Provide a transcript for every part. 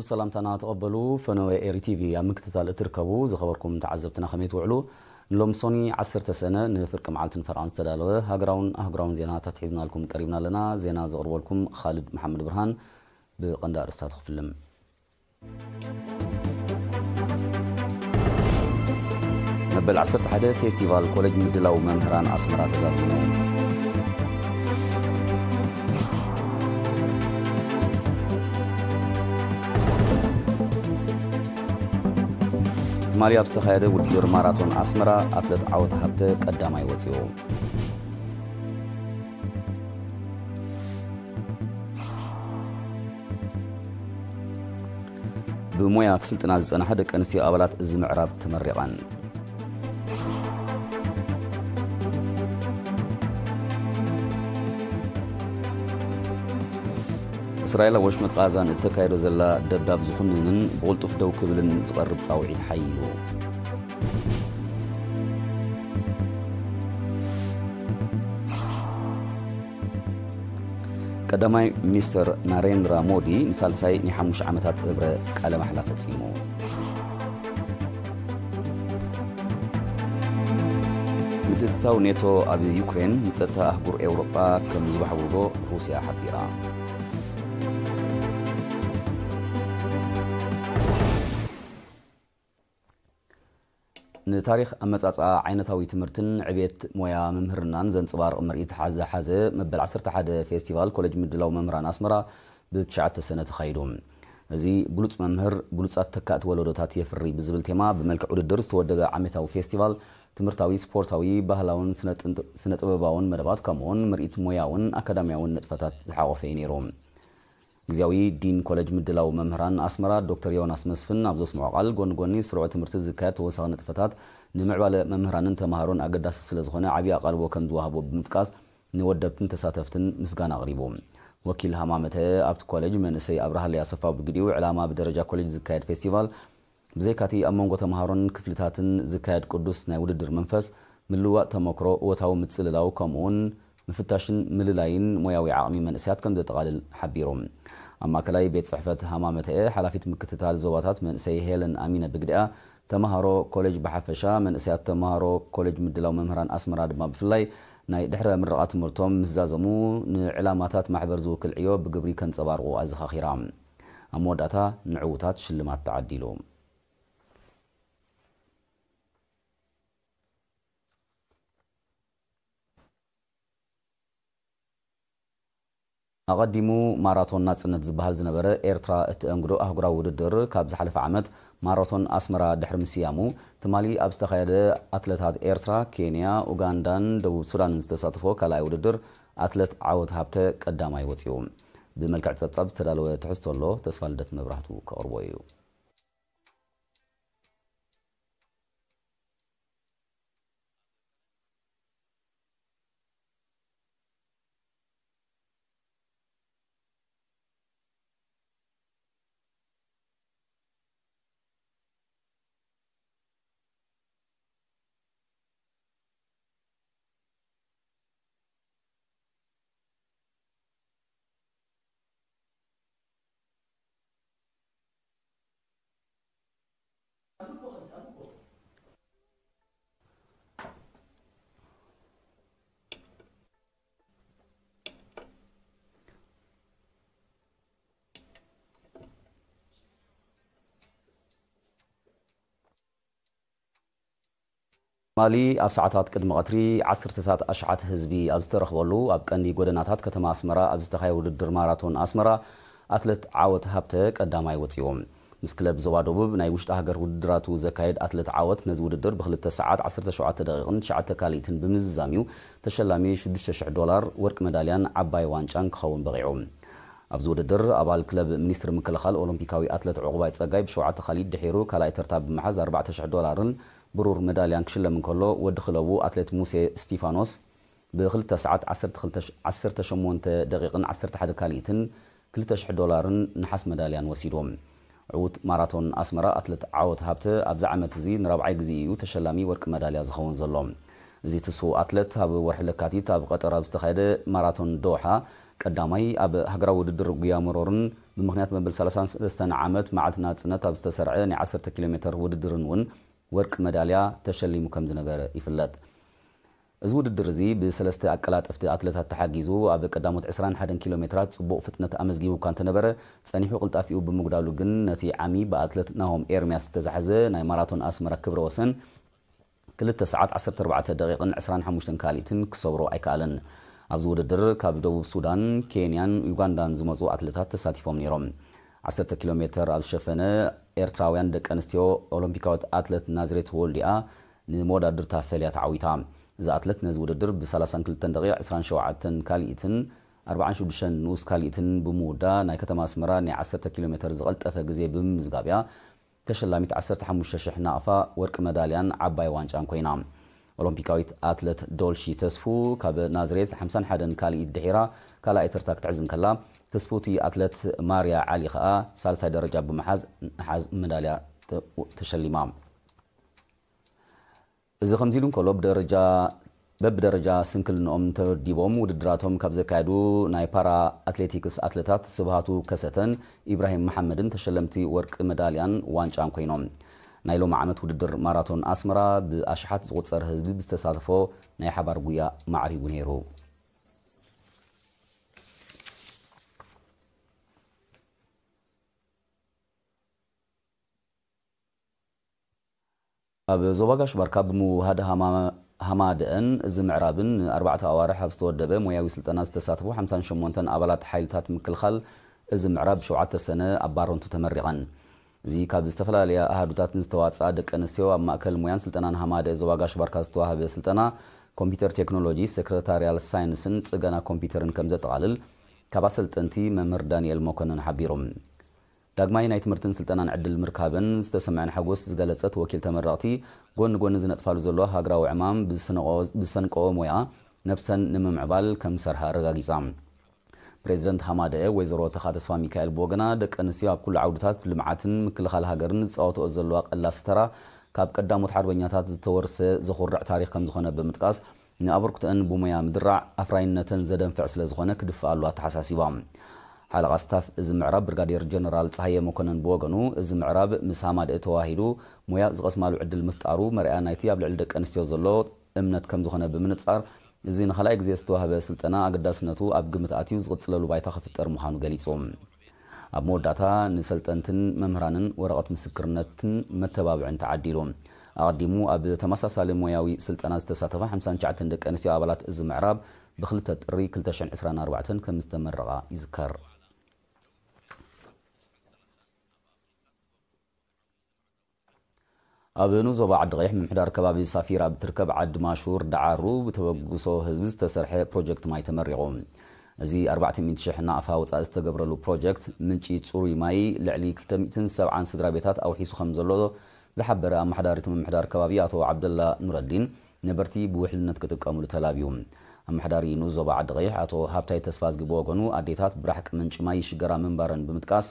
ሰላምታና ተቐበሉ። ፈነወ ኤሪ ቲቪ ኣብ ምክትታል እትርከቡ ዝኸበርኩም ተዓዘብትና ከመይ ትውዕሉ? ንሎም ሶኒ ዓሰርተ ሰነ ንፍርቂ መዓልትን ፈርቓን ዝተዳለወ ሃገራውን ኣህጉራውን ዜናታት ሒዝናልኩም ቀሪብና ኣለና። ዜና ዘቕርበልኩም ኻልድ መሓመድ ብርሃን። ብቐንዲ ኣርእስታት ክፍልም። መበል ዓሰርተ ሓደ ፌስቲቫል ኮሌጅ ምድላው መምህራን ኣስመራ ተዛዚሙ። ትማሊ ኣብ ዝተኻየደ ውድድር ማራቶን ኣስመራ ኣትለት ዓወት ሃብተ ቀዳማይ ወፂኡ። ብሞያ ክስልጥና ዝጸንሓ ደቂ ኣንስትዮ ኣባላት እዚ ምዕራብ ተመሪቐን። እስራኤል ኣብ ወሽመጥ ቃዛን እተካየዶ ዘላ ደብዳብ ዝኹንንን ብቕልጡፍ ደው ክብልን ዝቐርብ ጻውዒት ሓይሉ። ቀዳማይ ሚኒስተር ናሬንድራ ሞዲ ንሳልሳይ ናይ ሓሙሽተ ዓመታት እብረ ቃለ ማሕላ ፈጺሙ። ምትእትታው ኔቶ ኣብ ዩክሬን ንጸጥታ ኣህጉር ኤውሮጳ ከም ዝበሕብርጎ ሩስያ ሓቢራ። ንታሪኽ ኣመጻጽኣ ዓይነታዊ ትምህርትን ዕቤት ሞያ ምምህርናን ዘንጽባርቕ ምርኢት ዝሓዘ መበል ዓሰርተ ሓደ ፌስቲቫል ኮሌጅ ምድላው መምህራን ኣስመራ ብትሽዓተ ሰነ ተኻይዱ። እዚ ብሉጽ መምህር ብሉጻት ተካእቲ ወለዶታት የፍሪ ብዝብል ቴማ ብመልክዕ ውድድር ዝተወደበ ዓመታዊ ፌስቲቫል ትምህርታዊ፣ ስፖርታዊ፣ ባህላውን ስነ ጥንት-፣ ስነ ጥበባውን መደባት ከምኡውን ምርኢት ሞያውን ኣካዳሚያውን ንጥፈታት ዝሓቖፈ እዩ ነይሩ። ግዝያዊ ዲን ኮሌጅ ምድላው መምህራን ኣስመራ ዶክተር ዮናስ መስፍን ኣብ ዘስምዖ ቃል፣ ጎኒ ጎኒ ስሩዕ ትምህርቲ ዝካየድ ተወሳኺ ንጥፈታት ንምዕባለ መምህራንን ተማሃሮን ኣገዳሲ ስለ ዝኾነ ዓብዪ ኣቓልቦ ከም ዝወሃቦ ብምጥቃስ፣ ንወደብትን ተሳተፍትን ምስጋና ኣቕሪቡ። ወኪል ሃማመተ ኣብቲ ኮሌጅ መንእሰይ ኣብርሃለይ ኣሰፋ ብግዲኡ፣ ዕላማ ብደረጃ ኮሌጅ ዝካየድ ፌስቲቫል ብዘይካቲ ኣብ መንጎ ተምሃሮን ክፍልታትን ዝካየድ ቅዱስ ናይ ውድድር መንፈስ፣ ምልውዋጥ ተመክሮ፣ እወታዊ ምጽልላው፣ ከምኡውን ምፍታሽን ምልላይን ሞያዊ ዓቕሚ መንእሰያት ከም ዘጠቓልል ሓቢሩ። ኣብ ማእከላይ ቤት ጽሕፈት ሃማመተኤ ሓላፊት ምክትታል ዞባታት መንእሰይ ሄለን ኣሚነ ብግዲኣ፣ ተምሃሮ ኮሌጅ ብሓፈሻ፣ መንእሰያት ተምሃሮ ኮሌጅ ምድላው መምህራን ኣስመራ ድማ ብፍላይ ናይ ድሕረ ምረቓ ትምህርቶም ምስ ዛዘሙ፣ ንዕላማታት ማሕበር ዝውክል ዕዮ ብግብሪ ከንጸባርቑ ኣዘኻኺራ። ኣብ መወዳእታ ንዕዉታት ሽልማት ተዓዲሉ። ኣቐዲሙ ማራቶን ናጽነት ዝበሃል ዝነበረ ኤርትራ እተአንግዶ ኣህጉራዊ ውድድር ካብ ዝሓለፈ ዓመት ማራቶን ኣስመራ ድሕሪ ምስያሙ፣ ትማሊ ኣብ ዝተኻየደ ኣትለታት ኤርትራ፣ ኬንያ፣ ኡጋንዳን ደቡብ ሱዳንን ዝተሳተፎ ካልኣይ ውድድር ኣትለት ዓወት ሃብተ ቀዳማይ ወጺኡ። ብመልክዕ ጸብጻብ ዝተዳለወ ትሕዝቶ ኣሎ፣ ተስፋ ልደት መብራህቱ ከቕርቦ እዩ። ትማሊ ኣብ ሰዓታት ቅድሚ ቀትሪ፣ ዓሰርተታት ኣሽሓት ህዝቢ ኣብ ዝተረኽበሉ፣ ኣብ ቀንዲ ጎደናታት ከተማ ኣስመራ ኣብ ዝተኻየ ውድድር ማራቶን ኣስመራ፣ ኣትለት ዓወት ሃብተ ቀዳማይ ወጺኡ። ምስ ክለብ ዞባ ደቡብ ናይ ውሽጢ ሃገር ውድድራቱ ዘካየድ ኣትለት ዓወት፣ ነዚ ውድድር ብክልተ ሰዓት ዓሰርተ ሸውዓተ ደቂቕን ትሽዓተ ካልኢትን ብምዝዛም እዩ ተሸላሚ ሽዱሽተ ሽሕ ዶላር፣ ወርቂ መዳልያን ዓባይ ዋንጫን ክኸውን በቒዑ። ኣብዚ ውድድር፣ ኣባል ክለብ ሚኒስትሪ ምክልኻል ኦሎምፒካዊ ኣትለት ዑቑባይ ጸጋይ ብሸውዓተ ካልኢት ድሒሩ ካልኣይ ተርታ ብምሓዝ ኣርባዕተ ሽሕ ዶላርን ብሩር መዳልያን ክሽለም እንከሎ፣ ወዲ ክለቡ ኣትሌት ሙሴ እስቲፋኖስ ብክልተ ሰዓት ዓሰርተ ክልተ፣ ዓሰርተ ሸሞንተ ደቂቕን ዓሰርተ ሓደ ካልኢትን ክልተ ሽሕ ዶላርን ነሓስ መዳልያን ወሲድዎም። ዕዉት ማራቶን ኣስመራ ኣትሌት ዓወት ሃብተ ኣብዚ ዓመት እዚ ንራብዓይ ግዜ እዩ ተሸላሚ ወርቂ መዳልያ ዝኸውን ዘሎ። እዚ ትስው ኣትሌት ኣብ ወርሒ ለካቲት ኣብ ቀጠር ኣብ ዝተኻየደ ማራቶን ዶሓ ቀዳማይ ኣብ ሃገራዊ ውድድር ጉያ መሮርን ብምኽንያት መበል ሰላሳን ሰለስተን ዓመት መዓልቲ ናጽነት ኣብ ዝተሰርዐ ናይ ዓሰርተ ኪሎ ሜተር ውድድርን እውን ወርቂ መዳልያ ተሸሊሙ ከም ዝነበረ ይፍለጥ። እዚ ውድድር እዚ ብሰለስተ ኣቀላጠፍቲ ኣትለታት ተሓጊዙ ኣብ ቀዳሞት ዕስራን ሓደን ኪሎ ሜትራት ጽቡቕ ፍጥነት ኣመዝጊቡ እኳ እንተነበረ፣ ጸኒሑ ቅልጣፊኡ ብምጉዳሉ ግን ነቲ ዓሚ ብኣትለት ናሆም ኤርምያስ ዝተዛሕዘ ናይ ማራቶን ኣስመራ ክብረ ወሰን ክልተ ሰዓት ዓሰርተ ኣርባዕተ ደቂቕን ዕስራን ሓሙሽተን ካልኢትን ክሰብሮ ኣይከኣለን። ኣብዚ ውድድር ካብ ደቡብ ሱዳን፣ ኬንያን ዩጋንዳን ዝመጹ ኣትለታት ተሳቲፎም ነይሮም። ዓሰርተ ኪሎ ሜትር ኣብ ዝሸፈነ ኤርትራውያን ደቂ ኣንስትዮ ኦሎምፒካዊት ኣትለት ናዝሬት ወልዲኣ ንመወዳድርታ ፈልያ ተዓዊታ። እዛ ኣትለት ነዚ ውድድር ብ ሰላሳን ክልተን ደቂቕ ዕስራን ሸውዓተን ካልኢትን ኣርባዓን ሽዱሽተን ንኡስ ካልኢትን ብምውዳ ናይ ከተማ ኣስመራ ናይ ዓሰርተ ኪሎ ሜትር ዝቐልጠፈ ግዜ ብምምዝጋብ እያ ተሸላሚት ዓሰርተ ሓሙሽተ ሽሕ ናቕፋ ወርቂ መዳልያን ዓባይ ዋንጫን ኮይና። ኦሎምፒካዊት ኣትለት ዶልሺ ተስፉ ካብ ናዝሬት ሓምሳን ሓደን ካልኢት ድሒራ ካልኣይ ተርታ ክትሕዝ እንከላ፣ ተስፉቲ ኣትለት ማርያ ዓሊ ከኣ ሳልሳይ ደረጃ ብምሓዝ ነሓዝ መዳልያ ተ-፣ ተሸሊማ። እዚ ከምዚ ኢሉ እንከሎ፣ ብደረጃ፣ በብደረጃ ስንክልንኦም ተወዲቦም ውድድራቶም ካብ ዘካየዱ ናይ ፓራ ኣትሌቲክስ ኣትለታት ስብሃቱ ከሰተን ኢብራሂም መሓመድን ተሸለምቲ ወርቂ መዳልያን ዋንጫን ኮይኖም። ናይ ሎሚ ዓመት ውድድር ማራቶን ኣስመራ ብኣሽሓት ዝቑጸር ህዝቢ ብዝተሳተፎ ናይ ሓባር ጉያ ማዕሪጉ ነይሩ። ኣብ ዞባ ጋሽ ባርካ ብምውሃድ ሃማ-፣ ሃማደአን እዚ ምዕራብን ንኣርባዕተ ኣዋርሕ ኣብ ዝተወደበ ሞያዊ ስልጠና ዝተሳተፉ ሓምሳን ሸሞንተን ኣባላት ሓይልታት ምክልኻል እዚ ምዕራብ ሸውዓተ ሰነ ኣብ ባረንቱ ተመሪቐን። እዚ ካብ ዝተፈላለያ ኣሃዱታት ንዝተዋፅኣ ደቂ ኣንስትዮ ኣብ ማእከል ሞያን ስልጠናን ሃማደአ ዞባ ጋሽ ባርካ ዝተዋህበ ስልጠና ኮምፒውተር ቴክኖሎጂ፣ ሴክሬታርያል ሳይንስን ጽገና ኮምፒውተርን ከም ዘጠቓልል ካብ ኣሰልጠንቲ መምህር ዳንኤል መኮንን ሓቢሩ። ዳግማይ ናይ ትምህርትን ስልጠናን ዕድል ምርካበን ዝተሰምዐን ሓጎስ ዝገለጸት ወኪል ተመረቕቲ፣ ጎኒ ጎኒ ዝነጥፋሉ ዘሎ ሃገራዊ ዕማም ብዝሰንቆ-፣ ብዝሰንቀኦ ሞያ ነብሰን ንምምዕባል ከም ዝሰርሓ ኣረጋጊጻ። ፕሬዚደንት ሃማደአ ወይዘሮ ተኻ ተስፋ ሚካኤል ብወገና፣ ደቂ ኣንስትዮ ኣብ ኩሉ ዓውድታት ልምዓትን ምክልኻል ሃገርን ዝጻወትኦ ዘለዋ ቀላሲ ተራ ካብ ቀዳሞት ሓርበኛታት ዝተወርሰ ዘኹርዕ ታሪኽ ከም ዝኾነ ብምጥቃስ፣ ንኣበርክቶአን ብሞያ ምድራዕ ኣፍራይነተን ዘደንፍዕ ስለ ዝኾነ ክድፈኣሉ ኣተሓሳሲባ። ሓለቓ ስታፍ እዚ ምዕራብ ብርጋዴር ጀነራል ጸሃየ መኮነን ብወገኑ፣ እዚ ምዕራብ ምስ ሃማደአ ተዋሂዱ ሞያ ዝቐስማሉ ዕድል ምፍጣሩ መርኣያ ናይቲ ኣብ ልዕሊ ደቂ ኣንስትዮ ዘሎ እምነት ከም ዝኾነ ብምንጻር፣ እዚ ንኻልኣይ ግዜ ዝተዋህበ ስልጠና ኣገዳስነቱ ኣብ ግምት ኣትዩ ዝቕጽለሉ ባይታ ክፍጠር ምዃኑ ገሊጹ። ኣብ መወዳእታ ንሰልጠንትን መምህራንን ወረቐት ምስክርነትን መተባብዕን ተዓዲሉ። ኣቐዲሙ ኣብ ተመሳሳሊ ሞያዊ ስልጠና ዝተሳተፋ ሓምሳን ትሽዓተን ደቂ ኣንስትዮ ኣባላት እዚ ምዕራብ ብክልተ ጥሪ ክልተ ሽሕን ዕስራን ኣርባዕተን ከም ዝተመረቓ ይዝከር። ኣብ ንኡስ ዞባ ዓዲ ቀይሕ ምምሕዳር ከባቢ ሳፊራ ኣብ እትርከብ ዓዲ ማሹር ዳዓሩ ብተበግሶ ህዝቢ ዝተሰርሐ ፕሮጀክት ማይ ተመሪቑ። እዚ ኣርባዕተ ሚእቲ ሽሕ ናቕፋ ወጻኢ ዝተገብረሉ ፕሮጀክት ምንጪ ጽሩይ ማይ ልዕሊ ክልተ ሚእትን ሰብዓን ስድራ ቤታት ኣውሒሱ ከም ዘሎ ዝሓበረ ኣመሓዳሪ እቲ ምምሕዳር ከባቢ ኣቶ ዓብደላ ኑረዲን፣ ነበርቲ ብውሕልነት ክጥቀሙሉ ተላብዩ። ኣመሓዳሪ ንኡስ ዞባ ዓዲ ቀይሕ ኣቶ ሃብታይ ተስፋዝጊ ብወገኑ፣ ኣዴታት ብራሕቂ ምንጪ ማይ ይሽገራ ምንባረን ብምጥቃስ፣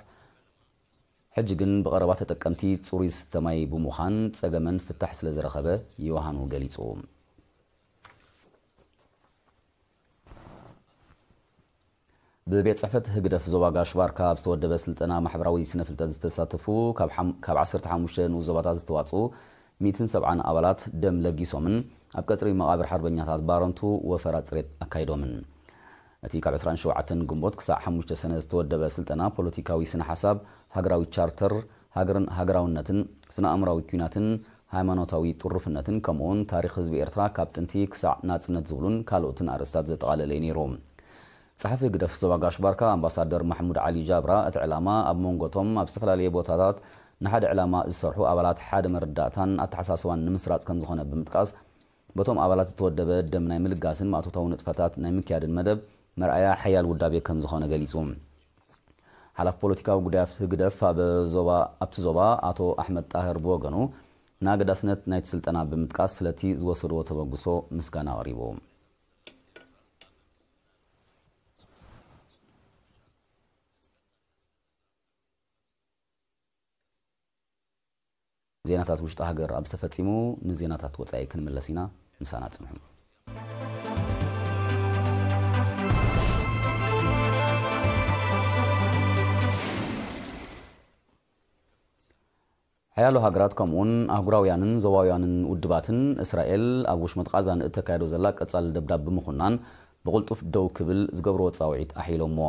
ሕጂ ግን ብቐረባ ተጠቀምቲ ጽሩይ ዝስተ ማይ ብምዃን ጸገመን ፍታሕ ስለ ዝረኸበ ዮሃኑ ገሊጹ። ብቤት ጽሕፈት ህግደፍ ዞባ ጋሽ ባርካ ኣብ ዝተወደበ ስልጠና ማሕበራዊ ስነ ፍልጠት ዝተሳተፉ ካብ ሓም-፣ ካብ ዓሰርተ ሓሙሽተ ንኡስ ዞባታት ዝተዋጽኡ ሚእትን ሰብዓን ኣባላት ደም ለጊሶምን ኣብ ቀጽሪ መቓብር ሓርበኛታት ባረንቱ ወፈራ ጽሬት ኣካይዶምን። እቲ ካብ ዕስራን ሸውዓተን ግንቦት ክሳዕ ሓሙሽተ ሰነ ዝተወደበ ስልጠና ፖለቲካዊ ስነ ሓሳብ፣ ሃገራዊ ቻርተር፣ ሃገርን ሃገራውነትን፣ ስነ ኣእምራዊ ኲናትን ሃይማኖታዊ ጥሩፍነትን፣ ከምኡውን ታሪኽ ህዝቢ ኤርትራ ካብ ጥንቲ ክሳዕ ናጽነት ዝብሉን ካልኦትን ኣርእስታት ዘጠቓለለ እዩ ነይሩ። ጸሓፊ ህግደፍ ዞባ ጋሽ ባርካ ኣምባሳደር ማሕሙድ ዓሊ ጃብራ፣ እቲ ዕላማ ኣብ መንጎቶም ኣብ ዝተፈላለየ ቦታታት ንሓደ ዕላማ ዝሰርሑ ኣባላት ሓደ መረዳእታን ኣተሓሳስባን ንምስራጽ ከም ዝኾነ ብምጥቃስ፣ በቶም ኣባላት ዝተወደበ ደም ናይ ምልጋስን ማእቶታዊ ንጥፈታት ናይ ምክያድን መደብ መርኣያ ሓያል ውዳቤ ከም ዝኾነ ገሊጹ። ሓላፊ ፖለቲካዊ ጉዳያት ህግደፍ ኣብ ዞባ፣ ኣብቲ ዞባ ኣቶ ኣሕመድ ጣህር ብወገኑ፣ ንኣገዳስነት ናይቲ ስልጠና ብምጥቃስ ስለቲ ዝወሰድዎ ተበግሶ ምስጋና ኣቕሪቡ። ዜናታት ውሽጢ ሃገር ኣብ ዝተፈጺሙ፣ ንዜናታት ወጻኢ ክንምለስ ኢና። ምሳና ጽንሑ። ሓያሎ ሃገራት ከምኡውን ኣህጉራውያንን ዞባውያንን ውድባትን እስራኤል ኣብ ወሽመጥ ቓዛ ንእተካየዶ ዘላ ቀጻሊ ደብዳብ ብምኹናን ብቕልጡፍ ደው ክብል ዝገብርዎ ጻውዒት ኣሒሎምዎ።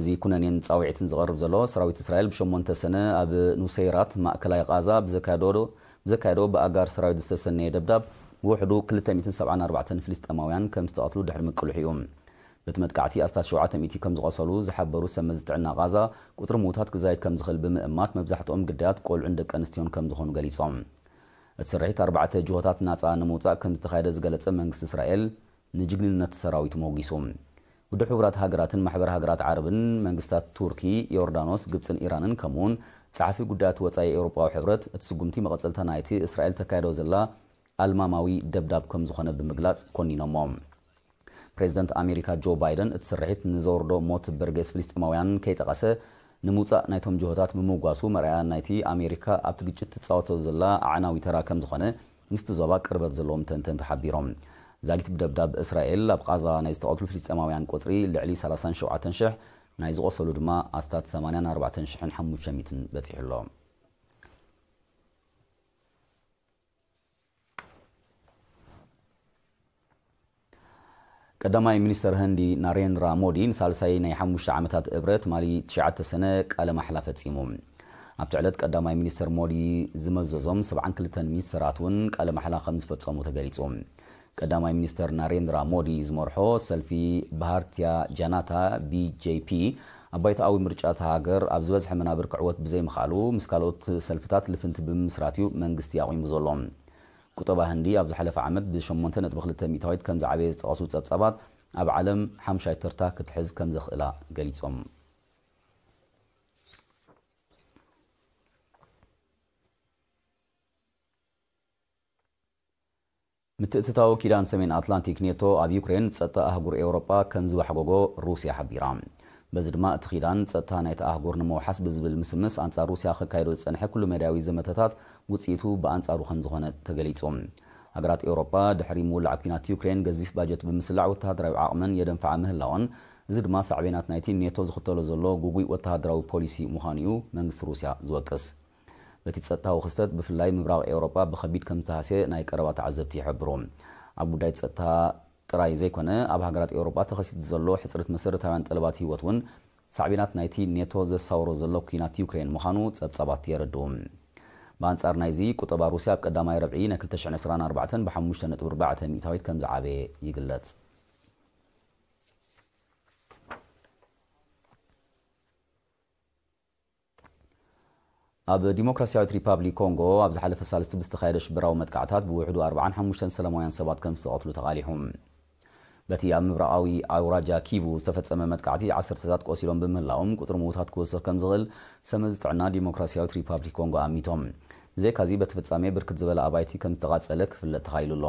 እዚ ኩነኔን ጻውዒትን ዝቐርብ ዘሎ ሰራዊት እስራኤል ብሸሞንተ ሰነ ኣብ ኑሰይራት ማእከላይ ቓዛ ብዘካየዶ ብዘካየዶ ብኣጋር ሰራዊት ዝተሰነየ ደብዳብ ብውሕዱ ክልተ ሚእትን ሰብዓን ኣርባዕተን ፍልስጤማውያን ከም ዝተቐትሉ ድሕሪ ምቅልሑ እዩ። በቲ መጥቃዕቲ ኣስታት ሸውዓተ ሚእቲ ከም ዝቐሰሉ ዝሓበሩ ሰብ መዚ ጥዕና ቓዛ፣ ቁጽሪ ምዉታት ክዛይድ ከም ዝኽእል ብምእማት መብዛሕትኦም ግዳያት ቆልዑን ደቂ ኣንስትዮን ከም ዝኾኑ ገሊጾም። እቲ ስርሒት ኣርባዕተ ጅሆታት ናጻ ንምውጻእ ከም ዝተኻየደ ዝገለጸ መንግስቲ እስራኤል ንጅግንነት ሰራዊት ሞጊሱ። ውድብ ሕቡራት ሃገራትን ማሕበር ሃገራት ዓረብን መንግስታት ቱርኪ፣ ዮርዳኖስ፣ ግብጽን ኢራንን ከምኡውን ጸሓፊ ጉዳያት ወጻኢ ኤውሮጳዊ ሕብረት እቲ ስጉምቲ መቐጸልታ ናይቲ እስራኤል ተካየዶ ዘላ ኣልማማዊ ደብዳብ ከም ዝኾነ ብምግላጽ ኮኒኖሞ። ፕሬዚደንት ኣሜሪካ ጆ ባይደን እቲ ስርሒት ንዘውርዶ ሞት በርጌስ ፍልስጤማውያን ከይጠቐሰ ንምውጻእ ናይቶም ጅሆታት ብምውጓሱ መርኣያ ናይቲ ኣሜሪካ ኣብቲ ግጭት ትጻወቶ ዘላ ኣዕናዊ ተራ ከም ዝኾነ ምስቲ ዞባ ቅርበት ዘለዎም ተንተንቲ ሓቢሮም። ዛጊት ብደብዳብ እስራኤል ኣብ ቓዛ ናይ ዝተቐትሉ ፍልስጤማውያን ቁጽሪ ልዕሊ ሰላሳን ሸውዓተን ሽሕ፣ ናይ ዝቖሰሉ ድማ ኣስታት ሰማንያን ኣርባዕተን ሽሕን ሓሙሽተ ሚእትን በጺሑ ኣሎ። ቀዳማይ ሚኒስተር ህንዲ ናሬንድራ ሞዲ ንሳልሳይ ናይ ሓሙሽተ ዓመታት እብረ ትማሊ ትሽዓተ ሰነ ቃለ ማሕላ ፈጺሙ። ኣብቲ ዕለት ቀዳማይ ሚኒስተር ሞዲ ዝመዘዞም ሰብዓን ክልተን ሚኒስተራት እውን ቃለ ማሕላ ከም ዝፈጸሙ ተገሊጹ። ቀዳማይ ሚኒስተር ናሬንድራ ሞዲ ዝመርሖ ሰልፊ ባህርቲያ ጃናታ፣ ቢ ጄ ፒ፣ ኣብ ባይቶኣዊ ምርጫ እታ ሃገር ኣብ ዝበዝሐ መናብር ክዕወት ብዘይምኽኣሉ ምስ ካልኦት ሰልፍታት ልፍንቲ ብምምስራት እዩ መንግስቲ ኣቑሙ ዘሎ። ቁጠባ ህንዲ ኣብ ዝሓለፈ ዓመት ብሸሞንተ ነጥቢ ክልተ ሚእታዊት ከም ዝዓበየ ዝጠቐሱ ጸብጻባት፣ ኣብ ዓለም ሓምሻይ ተርታ ክትሕዝ ከም ዘኽእላ ገሊጾም። ምትእትታው ኪዳን ሰሜን ኣትላንቲክ ኔቶ ኣብ ዩክሬን ጸጥታ ኣህጉር ኤውሮጳ ከም ዝባሕጎጎ ሩስያ ሓቢራ። በዚ ድማ እቲ ኪዳን ጸጥታ ናይቲ ኣህጉር ንምውሓስ ብዝብል ምስምስ ኣንጻር ሩስያ ከካይዶ ዝጸንሐ ኩሉ መዳያዊ ዘመተታት ውጽኢቱ ብኣንጻሩ ከም ዝኾነ ተገሊጹ። ሃገራት ኤውሮጳ ድሕሪ ምውላዕ ኲናት ዩክሬን ገዚፍ ባጀት ብምስላዕ ወተሃደራዊ ዓቕመን የደንፍዓ ምህላወን፣ እዚ ድማ ሳዕቤናት ናይቲ ኔቶ ዝኽተሎ ዘሎ ጉጉይ ወተሃደራዊ ፖሊሲ ምዃኑ እዩ መንግስቲ ሩስያ ዝወቅስ። በቲ ጸጥታዊ ክስተት ብፍላይ ምብራቕ ኤውሮጳ ብኸቢድ ከም ዝተሃስየ ናይ ቀረባ ተዓዘብቲ ይሕብሩ። ኣብ ጉዳይ ጸጥታ ጥራይ ዘይኮነ ኣብ ሃገራት ኤውሮጳ ተኸሲቱ ዘሎ ሕጽረት መሰረታውያን ጠለባት ህይወት እውን ሳዕቤናት ናይቲ ኔቶ ዘሳውሮ ዘሎ ኲናት ዩክሬን ምዃኑ ጸብጻባት የረድኡ። ብኣንጻር ናይዚ ቁጠባ ሩስያ ኣብ ቀዳማይ ረብዒ ናይ ክልተ ሽሕን ዕስራን ኣርባዕተን ብሓሙሽተ ነጥቢ ኣርባዕተ ሚእታዊት ከም ዝዓበየ ይግለጽ። ኣብ ዲሞክራሲያዊት ሪፓብሊክ ኮንጎ ኣብ ዝሓለፈ ሳልስቲ ብዝተኻየደ ሽበራዊ መጥቃዕታት ብውሕዱ ኣርባዓን ሓሙሽተን ሰላማውያን ሰባት ከም ዝተቐትሉ ተቓሊሑ። በቲ ኣብ ምብራቓዊ ኣውራጃ ኪቡ ዝተፈጸመ መጥቃዕቲ ዓሰርተታት ቆሲሎም ብምህላዎም ቁጽሪ ምዉታት ክወስኽ ከም ዝኽእል ሰመዚ ጥዕና ዲሞክራሲያዊት ሪፓብሊክ ኮንጎ ኣሚቶም። ብዘይካዚ በቲ ፍጻሜ ብርክት ዝበለ ኣባይቲ ከም ዝተቓጸለ ክፍለጥ ተኻኢሉ ኣሎ።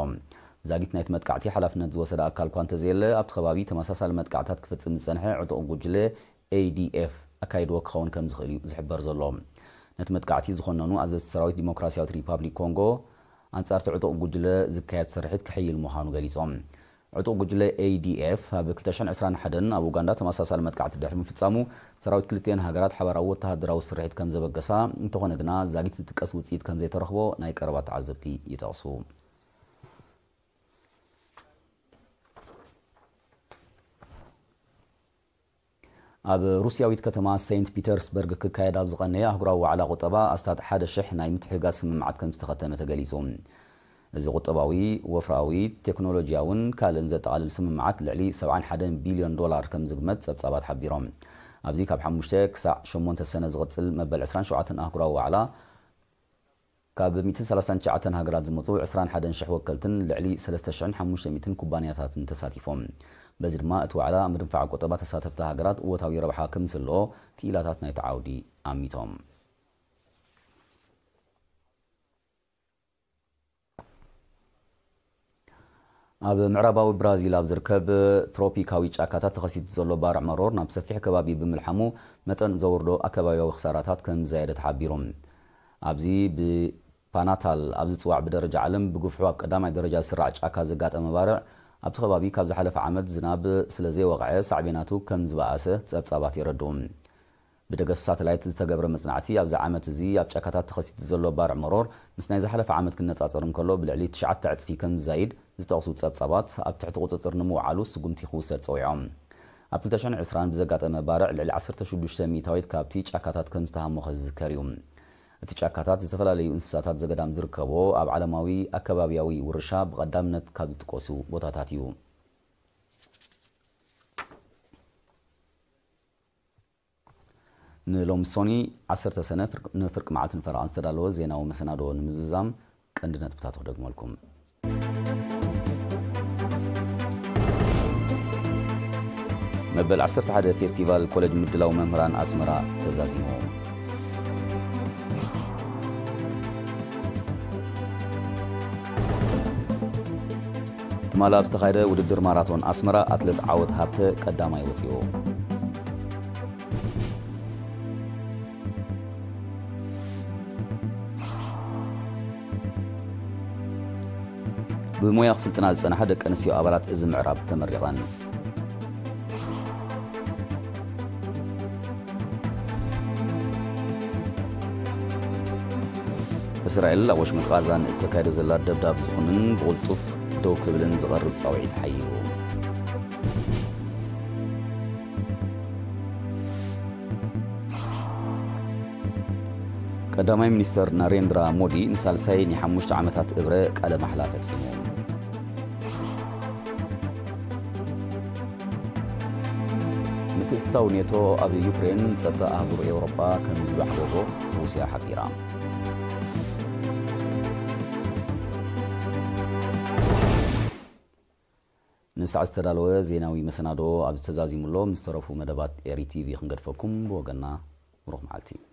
ዛጊት ናይቲ መጥቃዕቲ ሓላፍነት ዝወሰደ ኣካል እኳ እንተዘየለ ኣብቲ ከባቢ ተመሳሳሊ መጥቃዕታት ክፍጽም ዝጸንሐ ዕጡቕ ጉጅለ ኤ ዲ ኤፍ ኣካይድዎ ክኸውን ከም ዝኽእል እዩ ዝሕበር ዘሎ። ነቲ መጥቃዕቲ ዝኾነኑ ኣዘዝቲ ሰራዊት ዲሞክራሲያዊት ሪፓብሊክ ኮንጎ ኣንጻርቲ ዕጡቕ ጉጅለ ዝካየድ ስርሒት ክሕይል ምዃኑ ገሊጾም። ዕጡቕ ጉጅለ ኤ ዲ ኤፍ ኣብ ክልተ ሽሕን ዕስራን ሓደን ኣብ ኡጋንዳ ተመሳሳሊ መጥቃዕቲ ድሕሪ ምፍጻሙ ሰራዊት ክልቲኤን ሃገራት ሓባራዊ ወተሃደራዊ ስርሒት ከም ዘበገሳ፣ እንተኾነ ግና ዛጊት ዝጥቀስ ውጽኢት ከም ዘይተረኽቦ ናይ ቀረባ ተዓዘብቲ ይጠቕሱ። ኣብ ሩስያዊት ከተማ ሴንት ፒተርስበርግ ክካየድ ኣብ ዝቐነየ ኣህጉራዊ ዋዕላ ቁጠባ ኣስታት ሓደ ሽሕ ናይ ምትሕግጋዝ ስምምዓት ከም ዝተኸተመ ተገሊጹ። እዚ ቁጠባዊ፣ ወፍራዊ፣ ቴክኖሎጂያውን ካልእን ዘጠቓልል ስምምዓት ልዕሊ ሰብዓን ሓደን ቢልዮን ዶላር ከም ዝግመት ጸብጻባት ሓቢሮም። ኣብዚ ካብ ሓሙሽተ ክሳዕ ሸሞንተ ሰነ ዝቕጽል መበል ዕስራን ሸውዓተን ኣህጉራዊ ዋዕላ ካብ ሚእትን ሰላሳን ትሽዓተን ሃገራት ዝመጹ ዕስራን ሓደን ሽሕ ወከልትን ልዕሊ ሰለስተ ሽሕን ሓሙሽተ ሚእትን ኩባንያታትን ተሳቲፎም። በዚ ድማ እቲ ዋዕላ ኣብ ምድንፋዕ ቁጠባ ተሳተፍቲ ሃገራት እወታዊ ረብሓ ከም ዝህልዎ ክኢላታት ናይቲ ዓውዲ ኣሚቶም። ኣብ ምዕራባዊ ብራዚል ኣብ ዝርከብ ትሮፒካዊ ጫካታት ተኸሲቱ ዘሎ ባርዕ መሮር ናብ ሰፊሕ ከባቢ ብምልሓሙ መጠን ዘውርዶ ኣከባቢያዊ ክሳራታት ከም ዝዛየደ ተሓቢሩ። ኣብዚ ብፓናታል ኣብ ዝጽዋዕ ብደረጃ ዓለም ብግፍሑ ኣብ ቀዳማይ ደረጃ ዝስራዕ ጫካ ዘጋጠመ ባርዕ ኣብቲ ከባቢ ካብ ዝሓለፈ ዓመት ዝናብ ስለ ዘይወቕዐ ሳዕቤናቱ ከም ዝበኣሰ ጸብጻባት የረድኡ። ብደገፍ ሳተላይት ዝተገብረ መጽናዕቲ፣ ኣብዚ ዓመት እዚ ኣብ ጫካታት ተኸሲቱ ዘሎ ባርዕ መሮር ምስ ናይ ዝሓለፈ ዓመት ክነጻጸር እንከሎ ብልዕሊ ትሽዓተ ዕጽፊ ከም ዝዛይድ ዝጠቕሱ ጸብጻባት፣ ኣብ ትሕቲ ቁጽጽር ንምውዓሉ ስጉምቲ ክውሰድ ጸዊዖም። ኣብ ክልተ ሽሕን ዕስራን ብዘጋጠመ ባርዕ ልዕሊ ዓሰርተ ሽዱሽተ ሚእታዊት ካብቲ ጫካታት ከም ዝተሃሞኸ ዝዝከር እዩ። እቲ ጫካታት ዝተፈላለዩ እንስሳታት ዘገዳም ዝርከቦ ኣብ ዓለማዊ ኣከባብያዊ ውርሻ ብቐዳምነት ካብ ዝጥቀሱ ቦታታት እዩ። ንሎሚ ሶኒ ዓሰርተ ሰነ ፍርቅ-፣ ንፍርቂ መዓልትን ፈረቓን ዝተዳለወ ዜናዊ መሰናዶ ንምዝዛም ቀንዲ ነጥብታቱ ክደግመልኩም። መበል ዓሰርተ ሓደ ፌስቲቫል ኮሌጅ ምድላው መምህራን ኣስመራ ተዛዚሙ። ትማሊ ኣብ ዝተኻየደ ውድድር ማራቶን ኣስመራ ኣትሌት ዓወት ሃብተ ቀዳማይ ወፂኡ። ብሞያ ክስልጥና ዝጸንሓ ደቂ ኣንስትዮ ኣባላት እዚ ምዕራብ ተመሪቐን። እስራኤል ኣብ ወሽመጥ ቓዛ ንእተካይዶ ዘላ ደብዳብ ዝኹንን ብቕልጡፍ ደው ክብልን ዝቐርብ ጻውዒት ሓይሉ። ቀዳማይ ሚኒስተር ናሬንድራ ሞዲ ንሳልሳይ ናይ ሓሙሽተ ዓመታት እብረ ቃለ ማሕላ ፈጺሙ። ምትእትታው ኔቶ ኣብ ዩክሬን ጸጥታ ኣህጉር ኤውሮጳ ከም ዝባሕጎጎ ሩስያ ሓቢራ። ንሰዓት ዝተዳለወ ዜናዊ መሰናዶ ኣብዚ ተዛዚሙ ኣሎ። ምስ ተረፉ መደባት ኤሪ ቲቪ ክንገድፈኩም ብወገንና ብሩኽ መዓልቲ።